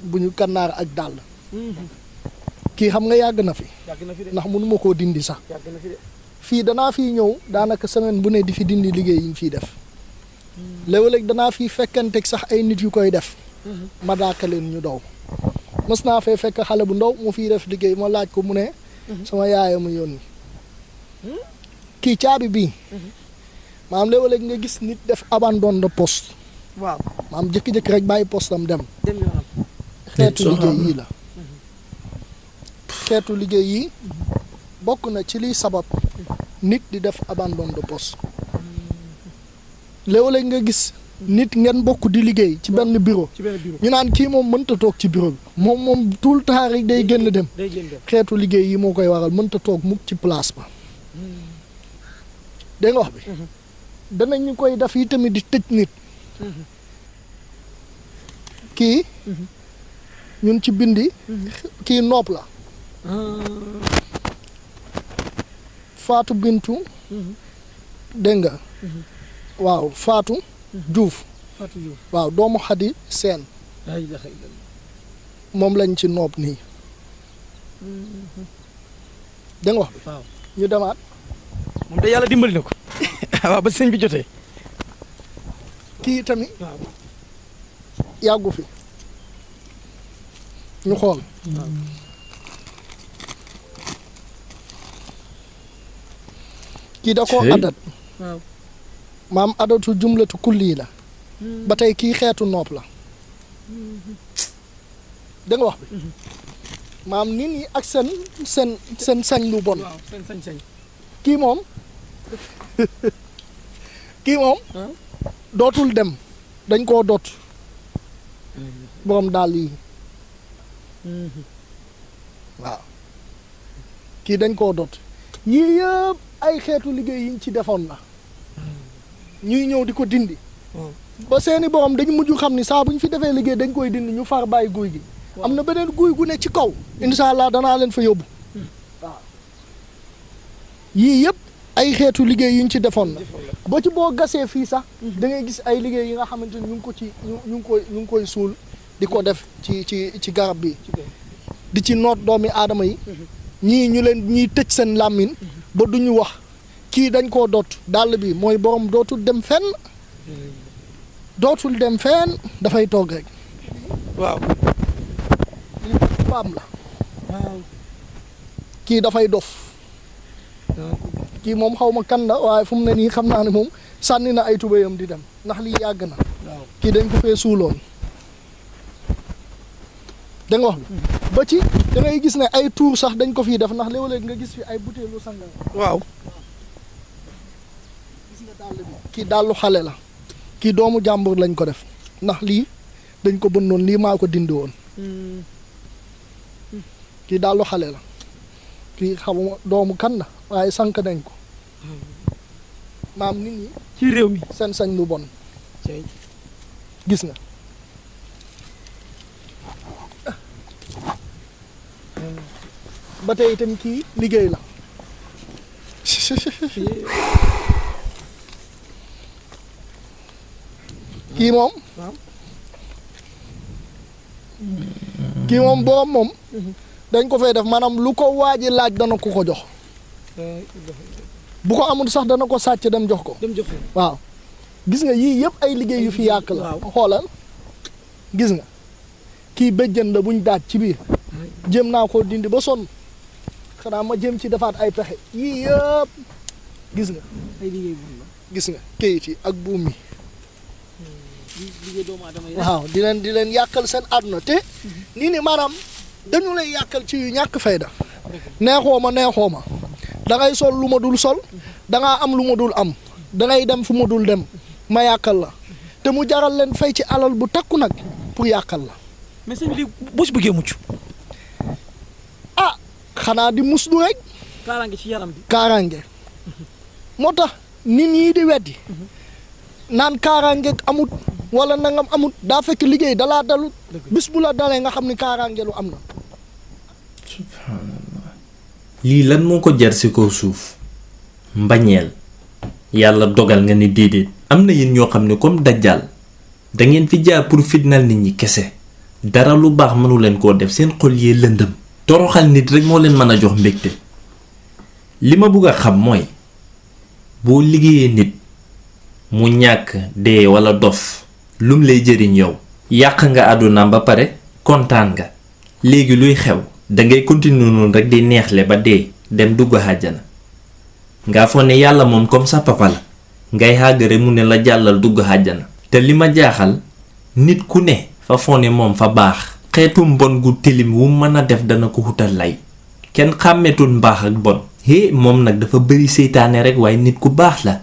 bu ñu kannaar ak dàll. kii xam nga yàgg na fi. ndax mënuma koo dindi sax. fii danaa fii ñëw daanaka semaine bu ne di fi dindi liggéey yi ñu fiy def. léeg-léeg danaa fi fekkanteeg sax ay nit yu koy def. ma daaka leen ñu daw. mës naa fee fekk xale bu ndaw mu fiy def liggéey ma laaj ko mu ne. sama yaaya mu yónni. kii caabi bii. maam léeg-léeg nga gis nit def abandon de poste. waaw maam jëkki-jëkki rek bàyyi postam dem. xeetu liggéey yii la. xeetu liggéey yi bokk na ci liy sabab nit di def abandon de poste. léeg-léeg nga gis nit ngeen bokk di liggéey ci benn bureau. ñu naan kii moom mënta toog ci bureau bi. moom tout le temps rek day génn dem. xeetu liggéey yi moo koy waral mënta toog mukk ci place ba. dégg nga wax bi. danañu koy def yi tamit di tëj nit. kii. ñun ci bindi. kii nopp la. Faatu Bintu. dégg nga. waaw Faatu. Juuf. waaw doomu Xadi Seen. moom lañ ci nopp nii. dégg nga wax bi. ñu demaat. moom de yàlla dimbali na ko. waaw ba sëñ bi jotee. kii tamit. yàggu fi. ñu xool. kii da koo adat. maam adatu jumlatu kulli la. ba tey kii xeetu nopp la. da nga wax bi. maam nit ñi ak seen sañ lu bon. kii moom. kii moom. dootul dem. dañ koo doot. borom daal yi. waaw. kii dañ koo doot. yii yëpp ay xeetu liggéey yiñ ci defoon la. ñuy ñëw di ko dindi. ba seeni borom dañu mujj xam ni saa bu ñu fi defee liggéey dañ koy dindi ñu far bàyyi guy gi. am na beneen guy gu ne ci kaw. incha allah danaa leen fa yóbbu. waaw. yii yëpp ay xeetu liggéey yuñ ci defoon la. ba ci boo gasee fii sax. da ngay gis ay liggéey yi nga xamante ni ñu ngi ko ci ñu ngi koy suul di ko def ci garab bi. di ci noot doomi aadama yi. ñii ñu leen ñiy tëj seen làmmiñ ba duñu wax. kii dañ koo doot dàll bi mooy borom dootul dem fenn. dootul dem fenn dafay toog rek. waaw. paam la. kii dafay dof. kii moom xaw ma kan la waaye fu mu ne nii xam naa ne moom sànni na ay tubéyam di dem ndax lii yàgg na. kii dañ ko fee suuloon. da nga wax bi ba ci da ngay gis ne ay tuur sax dañ ko fii def ndax léeg-léeg nga gis fi ay butéelu sangara. waaw. gis nga dàll bi kii dàllu xale la. kii doomu jàmbur lañ ko def ndax lii dañ ko bënnoon lii maa ko dindi woon. kii dàllu xale la. kii xamuma doomu kan la waaye sànq nañ ko. maam nit ñi. ci réew mi seen sañ lu bon. gis nga. ba tey itam kii liggéey la. kii moom. kii moom borom moom. dañ ko fay def maanaam lu ko waaji laaj dana ko jox. bu ko amul sax dana ko sàcc dem jox ko. waaw. gis nga yii yëpp ay liggéey yu fi yàq la. xoolal gis nga kii béjjën la buñ daaj ci biir. jéem naa ko dindi ba sonn xanaa ma jéem ci defaat ay pexe yii yëpp gis nga. ay liggéey gis nga kayit yi ak buum yi. liggéey doomu aadama yi. waaw di leen yàqal seen àdduna te. nii ni maanaam dañu lay yàqal ci yu ñàkk fayda. neexoo ma da ngay sol lu ma dul sol. da ngaa am lu ma dul am. da ngay dem fu ma dul dem. ma yàqal la te mu jaral leen fay ci alal bu takku nag pour yàqal la. mais sëñ bi boo si bëggee mucc. ah xanaa di muslu rek. kaaraange ci yaram bi. kaaraange moo tax nit ñi di weddi naan kaaraange amut wala nangam amut daa fekk liggéey dalaa dalut bis bu la dalee nga xam ni kaaraange lu am na. subhanallah. lii lan moo ko jar si kaw suuf. mbañeel. yàlla dogal nga ni déedéet am na yéen ñoo xam ne comme dajjal da ngeen fi jaar pour fitnal nit ñi kese dara lu baax mënu leen koo def, seen xol yee lëndëm. toroxal nit rek moo leen mën a jox mbégte. li ma bëgg a xam mooy boo liggéeyee nit mu ñàkk dee wala dof lum lay jëriñ yow. yàq nga àddunaam ba pare kontaan nga. léegi luy xew dangay continuer noonu rek di neexle ba dee dem dugg àjjana. nga foog ne yàlla moom comme sa papa la ngay xàggare mu ne la jàllal dugg àjjana. te li ma jaaxal nit ku ne fa foog ne moom fa baax. xeetu mbon gu tilim wu mën a def dana ko xutal lay. kenn xàmmeetul mbaax ak bon. moom nag dafa bëri seytaane rek waaye nit ku baax la.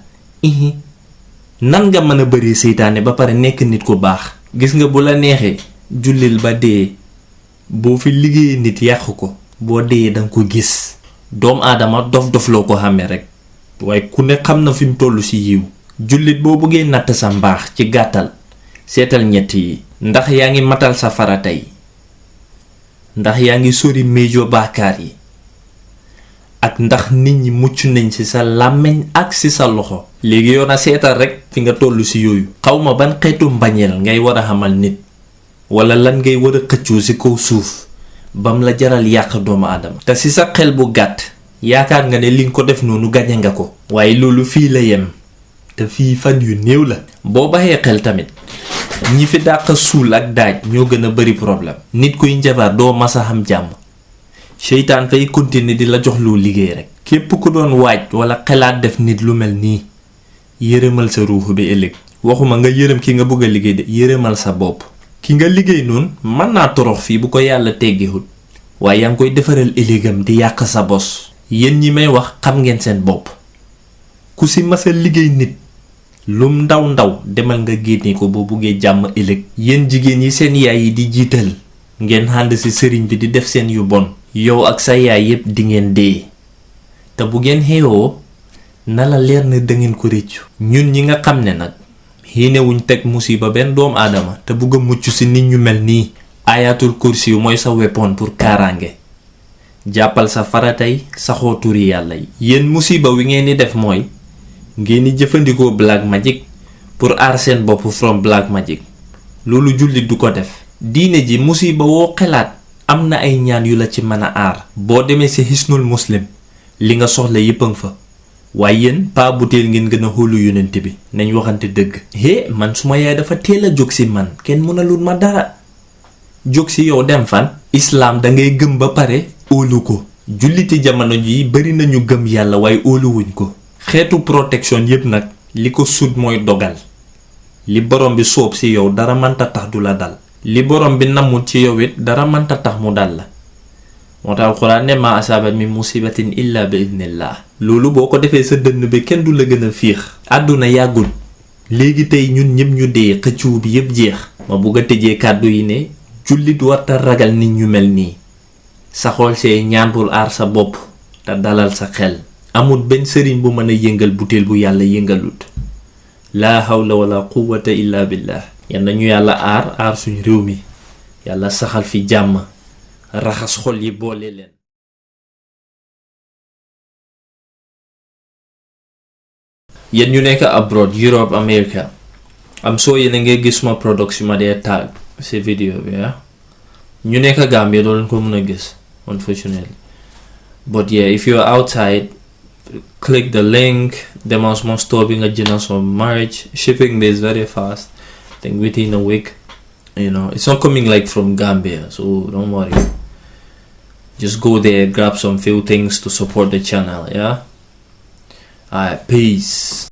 nan nga mën a bëri seytaane ba pare nekk nit ku baax. gis nga bu la neexee jullil ba dee boo fi liggéeyee nit yàq ko boo dee danga ko gis. doomu aadama dof loo ko xàmmee rek waaye ku ne xam na fi mu toll ci yiw. jullit boo bëggee natt sa mbaax ci gàttal seetal ñett yi. ndax yaa ngi matal sa farata yi, ndax yaa ngi sori méjo baakaar yi, ak ndax nit ñi mucc nañ ci sa làmmiñ ak ci sa loxo. léegi yow na seetal rek fi nga toll ci yooyu. xawma ban xeetu mbañeel ngay war a xamal nit wala lan ngay war a xëccoo ci kaw suuf bam la jaral yàq doomu aadama. te ci sa xel bu gàtt yaakaar nga ne li nga ko def noonu gañe nga ko. waaye loolu fii la yem te fii fan yu néew la. boo baxee xel tamit ñi fi dàq suul ak daaj ñoo gën a bari problème. nit kuy njabar doo masa xam jàmm. seytaan fay continuer di la jox loo liggéey rek. képp ku doon waaj wala xelaat def nit lu mel nii yërëmal sa ruuxu bi ëllëg. waxuma nga yërëm ki nga bëgg a liggéey de yërëmal sa bopp. ki nga liggéey noonu mën naa torox fii bu ko yàlla teggewul waaye yaa ngi koy defaral ëllëgam di yàq sa bos. yéen ñi may wax xam ngeen seen bopp. ku si masa liggéey nit lum ndaw demal nga génne ko boo buggee jàmm ëllëg. yéen jigéen yi seen yaay yi di jiital ngeen ànd ci sëriñ bi di def seen yu bon. yow ak sa yaay yépp di ngeen dee te bu ngeen xeewoo na la leer na dangeen ko réccu. ñun ñi nga xam ne nag xiinewuñ teg musiba benn doomu aadama te bugg a mucc ci nit ñu mel nii. ayatul kursi yu mooy sa weapon pour kaaraange. jàppal sa faratay saxoo turi yàlla yi. yéen musiba wi ngeen di def mooy ngeen di jëfandikoo black magic pour aar seen bopp from black magic. loolu jullit du ko def. diine ji musiba woo xelaat am na ay ñaan yu la ci mën a aar. boo demee ci hisnul muslim li nga soxla yépp a nga fa. waaye yéen paa bu teel ngeen gën a xóolu yonent bi nañ waxante dëgg. man suma yaay dafa teel a jóg ci man kenn mënalul ma dara. jóg ci yow dem fan. islaam dangay gëm ba pare óolu ko. julliti jamono ji bari nañu gëm yàlla waaye óoluwuñ ko. xeetu protection yépp nag li ko sut mooy dogal. li borom bi soob ci yow dara mënta tax du la dal. li borom bi namul ci yow it dara mënta tax mu dal la. moo tax alxuraan ne ma asaaba min musibatin illa bi idnillah. loolu boo ko defee sa dënn bi kenn du la gën a fiix. àdduna yàggul. léegi tey ñun ñëpp ñu dee xëccuu bi yépp jeex. ma bugg a tëjee kàddu yi ne jullit warta ragal nit ñu mel nii. sa xool see ñaan pour aar sa bopp te dalal sa xel. amul benn sëriñ bu mën a yëngal butéel bu yàlla yëngalut. laa hawla wala quwwata illa billah. yal na ñu yàlla aar suñu réew mi. yàlla saxal fi jàmm. raxas xol yi boole leen. yéen ñu nekk abroad Europe America am soo yéen a ngay gis ma products yu ma dee tag ci vidéo bi ñu nekk Gambia doo leen ko mën a gis unfortunately but yeah if you're outside click the link demal suma store bi nga jënd some marriage shipping is very fast I think within a week it's not coming like from Gambia so don't worry. Just go there, grab some few things to support the channel, yeah? Alright, peace.